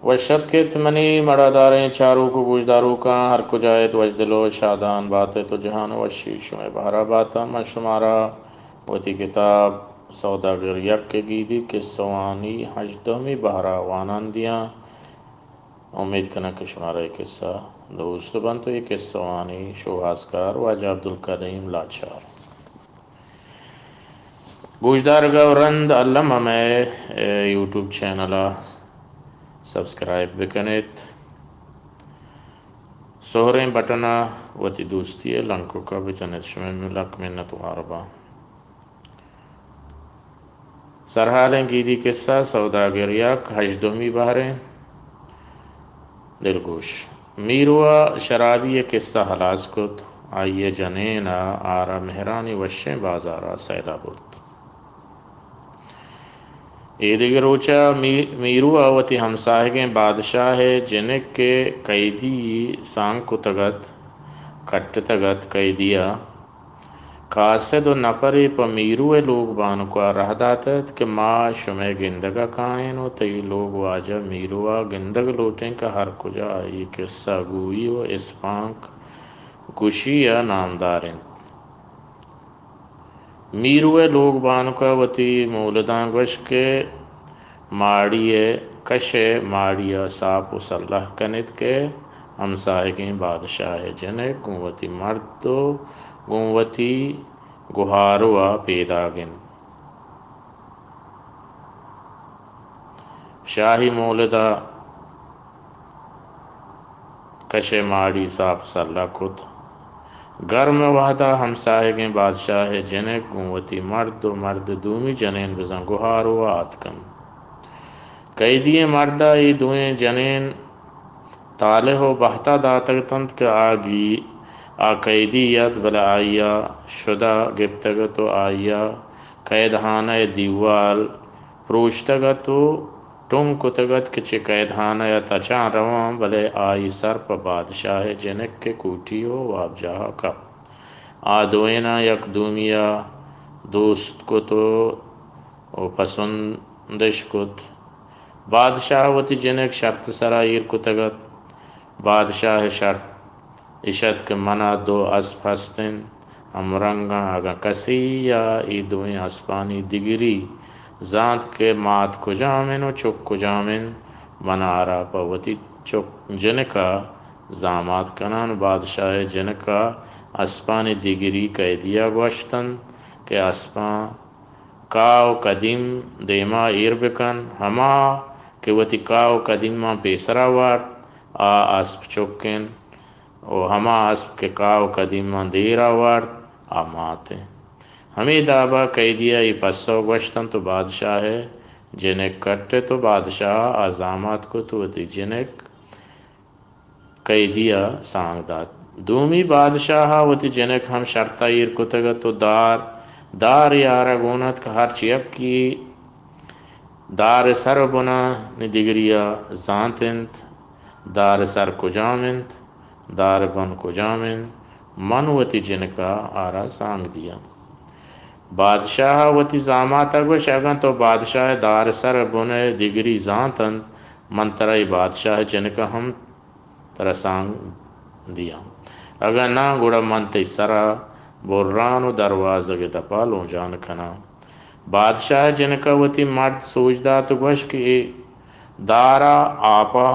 وش اتک ات منی مڑاداریں چاروک و گوشداروکاں، ہر کجا ات وشدل و شادان بات ات و جہان وشی شمئے بہرا باتاں۔ من شمارا وتی کتاب سوداگر یک ء گیدی کسوانی ہژدہمی بہرا وانان دیاں۔ امید کناں کہ شمارا اے کسہ دوست بنت و اے کسوانی شوہازکار واجہ عبدالکریم لاچار۔ گوشدارگ ء رند الم ء مئے، اے، یوٹیوب چینل ء سبسکرائب بکن ات۔ سہریں بٹن ء وتی دوستی ء لنکک ء بجن ات۔ شمئے لک منت وار باں۔ سرحالیں گیدی کسہ سوداگر یک ہژدہمی بہریں۔ دلگوش۔ میرو ء شرابی ء کسہ ہلاس کت، آئی ء جنین ء آرا مہرانی وشیں بازار ء سیل ء برت۔ اے دگہ روچ ء می-، میرو ء وتی ہمساہگیں بادشاہ ء جنک ء قیدی سانگ کتگ ات، کٹتگ ات۔ قیدی ء قاصد و نپرے پہ میرو ء لوگ بانک ء راہ دات ات کہ ما شمئے گندگ ء کائین و تئی لوگ واجہ میرو ء گندگ لوٹیں کہ ہر کجا آئی کسہ گوئی و اسپانک گوشی ء نامدار انت۔ میرو ء لوگ بانک ء وتی مولداں گوشت کہ ماڑی ء کش ء ماڑی ء ساپ و سلہ کن ات کہ ہمساہگیں بادشاہ ء جنک گوں وتی مرد و گوں وتی گہارو ء پیداگ انت۔ شاہی مولد ء کش ء ماڑی ساپ سلہ کت۔ گرم ء وہد ء ہمساہگیں بادشاہ ء جنک گوں وتی مرد و مرد ء دومی جنین بزاں گہارو ء آتک انت۔ قیدی ء مرد ء اے دوئیں جنین طالح و بہتا داتگ اتنت کہ آ گی-، آ قیدی ات، بلے آئی ء شدہ گپتگ ات و آئی ء قیدخانہ ء دیوال پروشتگ ات و ٹنگ کتگ ات کہ چہ قیدخانہ ء تچان رواں، بلے آئی سر پہ بادشاہ ء جنک ء کوٹی و وابجاہ ء کپت۔ آ دوئیناں یک دومی ء دوست کت و، و پسندش کت۔ بادشاہ ء وتی جنک شرط ء سرا ایر کتگ ات۔ بادشاہ ء شرط اش ات کہ منا دو اسپ ہست انت ہمرنگاں، اگاں کسے ء اے دوئیں اسپانی دگری زانت کہ مات کجام انت و چک کجام انت، من آرا پہ وتی چک، جنک ء زامات کنان۔ بادشاہ ء جنک ء اسپانی دگری قیدی ء گوشت انت کہ اسپاں کاہ و قدیم دیما ایر بکن، ہما کہ وتی کاہ و قدیماں پیسرا وارت، آ اسپ چک انت، و ہما اسپ کہ کاہ و قدیماں دیرا وارت، آ مات انت۔ ہمے دابا قیدیا اے پسو گوشت انت و بادشاہ ء جنک کٹت و بادشاہ ء آ زامات کت و وتی جنک قیدی ء سانگ دات۔ دومی بادشاہ ء وتی جنک ہم شرط ء ایر کتگ ات و دار، دار یارا گون ات کہ ہرچ یکی دار ء سر ء بنانی دگری ء زانت انت، دار ء سر کجام انت، دار ء بن کجام انت، من وتی جنک ء آرا سانگ دیاں۔ بادشاہ ء وتی زامات ء گوش، اگاں تو بادشاہ ء دار ء سر ء بن ء دگری زانت انت، من ترا اے بادشاہ ء جنک ء ہم ترا سانگ دیاں۔ اگاں ناں، گڑا من تئی سرا بران و دروازگ ء دپا لونجان کناں۔ بادشاہ ء جنک ء وتی مرد سوج دات و گوشت کہ اے دار ء آپ ء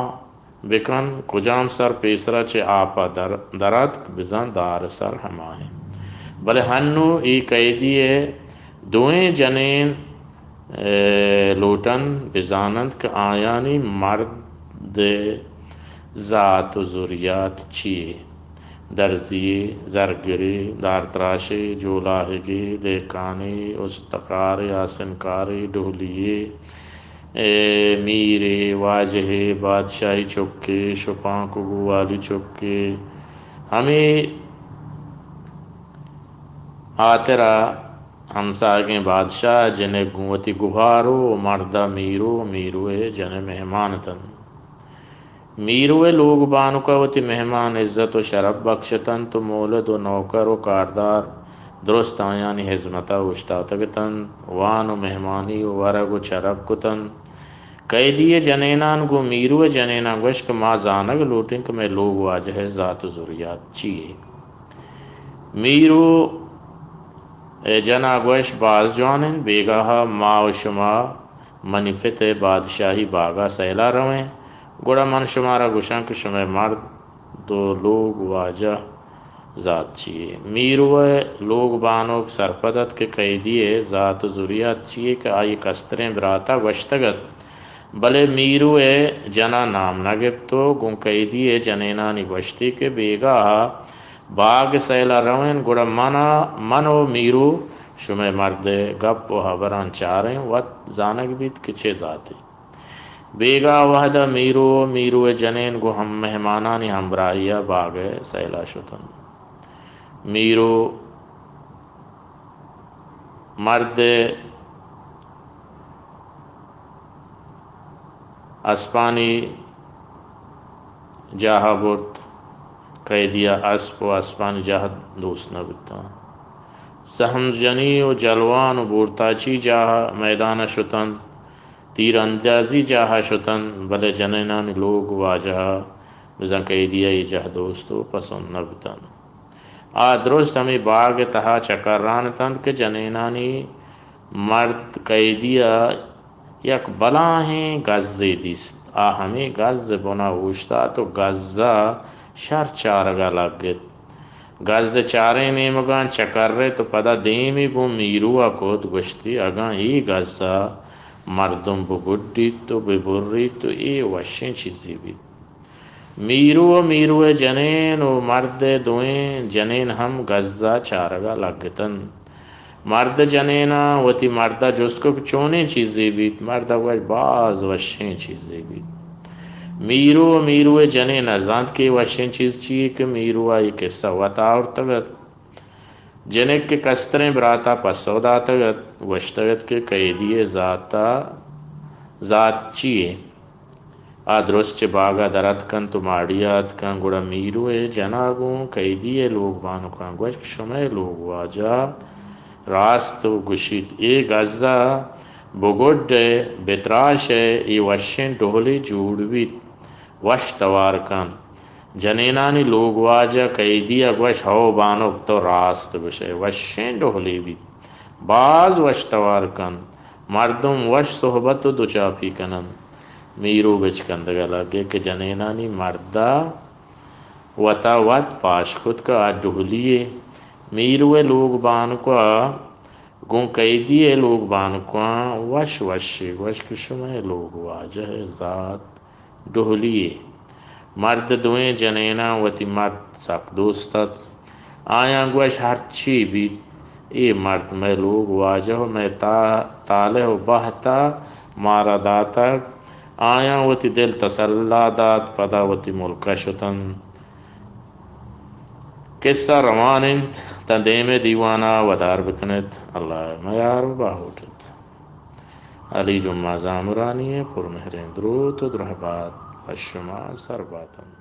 بکن، کجام سر پیسرا چہ آپ ء در، در اتک، بزاں دار ء سر ہما انت۔ بلے ہنو اے قیدی ء دوئیں جنین ء لوٹنت بزاننت کہ آیانی مرد ء زات و زریات چی یے؟ درزی یے، زرگر ئے، دارتراش ئے، جولاہگ ئے، دہکان ئے، استکار ئے، آسنکار ئے، ڈہلی یے، ء میر ئے، واجہ ئے، بادشاہی چک ئے، شپانک و گوالی چک ئے۔ ہمے ہاترا ہمساہگیں بادشاہ ء جنک گوں وتی گہارو و مرد ء میرو، میرو ء جن ء مہمان اتنت۔ میرو ء لوگ بانک ء وتی مہمان عزت و شرپ بکش اتنت و مولد و نوکر و کاردار درست آیانی ہزمت ء اوشتاتگ اتنت، وان و مہمانی و ورگ و چرگ کتنت۔ قیدی ءِ جنینان گوں میرو ءِ جنیناں گوشت کہ ما زانگ لوٹیں کہ مئے لوگ واجہ ءِ ذات ءُ زریات چی یے؟ میرو ءِ جنا گوشت، باز جوان انت، بیگاہ ءَ ما ءُ شما منی پت ءِ بادشاہی باگ ءَ سیل ءَ رویں، گڑا من شمارا گوشاں کہ شمئے مرد ءُ لوگ واجہ ذات چی یے؟ میرو ءِ لوگ بانک سرپد ات کہ قیدی ءِ ذات ءُ زریات چی یے کہ آئی ءِ کستریں برات ءَ گوشتگ ات، بلے میرو ءِ جنا نام نہ گپت ءُ گوں قیدی ءِ جنینانی گوشتی کہ بیگاہ ءَ باگ ءِ سیل ءَ رویں، گڑا من ءَ، من ءُ میرو شمئے مرد ءِ گپ ءُ ہبراں چاریں، وت زانگ بیت کہ چے ذاتے۔ بیگاہ ءِ وہد ءَ میرو ءُ میرو ءِ جنین گوں ہم مہمانانی ہمراہی ءَ باگ ءِ سیل ءَ شت انت۔ میرو مرد ءِ اسپانی جاہ ءَ برت، قیدی ءَ اسپ ءُ اسپانی جاہ دوست نہ بوتاں۔ سہم جنی ءُ جلوان ءُ بورتاچی جاہ ءَ میدان ءَ شت انت۔ تیر اندازی جاہ ءَ شت انت، بلے جنینانی لوگ واجہ ءَ بزاں قیدی ءَ اے جاہ دوست ءُ پسند نہ بوت انت۔ آ درست ہمے باگ ءِ تہا چکران اتنت کہ جنینانی مرد قیدی ءَ یک بلاہیں گزے دیست۔ آ ہمے گز ءِ بن ءَ اوشتات ءُ گز ءَ شر چارگ ءَ لگت۔ گز ءِ چاریں نیمگاں چکرت ءُ پدا دیمی گوں میرو ءَ کت، گوشتی، اگاں اے گز ءَ مردم بگڈیت ءُ ببریت ءُ اے وشیں چیزے بیت۔ میرو ءُ میرو ءِ جنین ءُ مرد ءِ دوئیں جنین ہم گز ءَ چارگ ءَ لگتنت۔ مرد ءِ جنیناں وتی مرد ءَ جست کت کہ چونیں چیزے بیت؟ مرد ءَ گوشت، باز وشیں چیزے بیت۔ میرو ءُ میرو ءِ جنین نہ زانت کہ اے وشیں چیز چی یے کہ میرو ءَ اے قصہ وت آورتگ ات۔ جنک ءِ کستریں برات ءَ پسو داتگ ات، گوشتگ ات کہ قیدی ءِ ذات ءَ، ذات چی یے؟ آ درست چہ باگ ءَ در اتک انت ءُ ماڑی ءَ اتک انت، گڑا میرو ءِ جنا گوں قیدی ءِ لوگ بانکاں گوشت کہ شمئے لوگ واجہ راست گوشیت، اے گز ءَ بگڈ ئے، بتراش ئے، اے وشیں ڈہلے جوڑ بیت، وش توار کنت۔ جنینانی لوگ واجہ قیدی ءَ گوشت، ہو بانک، تو راست گوش ئے، وشیں ڈہلے بیت، باز وش توار کنت، مردم وش صحبت ءُ دوچاپی کن انت۔ میرو بچکندگ ءَ لگ ات کہ جنینانی مرد ءَ وت ءَ وت پاش کت کہ آ ڈہلی یے۔ میرو ءِ لوگ بانک ءَ گوں قیدی ءِ لوگ بانکاں وش وشی گوشت کہ شمئے لوگ واجہ ءِ ذات ڈہلی یے۔ مرد ءِ دوئیں جنیناں وتی مرد سک دوست ات۔ آیاں گوشت، ہرچی بیت، اے مرد مئے لوگ واجہ ءُ مئے تا-، طالع ءُ بہت ءَ مارا داتگ۔ آیاں وتی دل تسلا دات، پدا وتی ملک ءَ شت انت۔ قصہ روان انت، تاں دیمے دیوان ءَ ودار بکن ات۔ اللہ ءِ میار ءُ باہوٹ ات۔ علی جمعہ زامرانی ءِ پرمہریں دروت ءُ درہبات پہ شما سر بات انت۔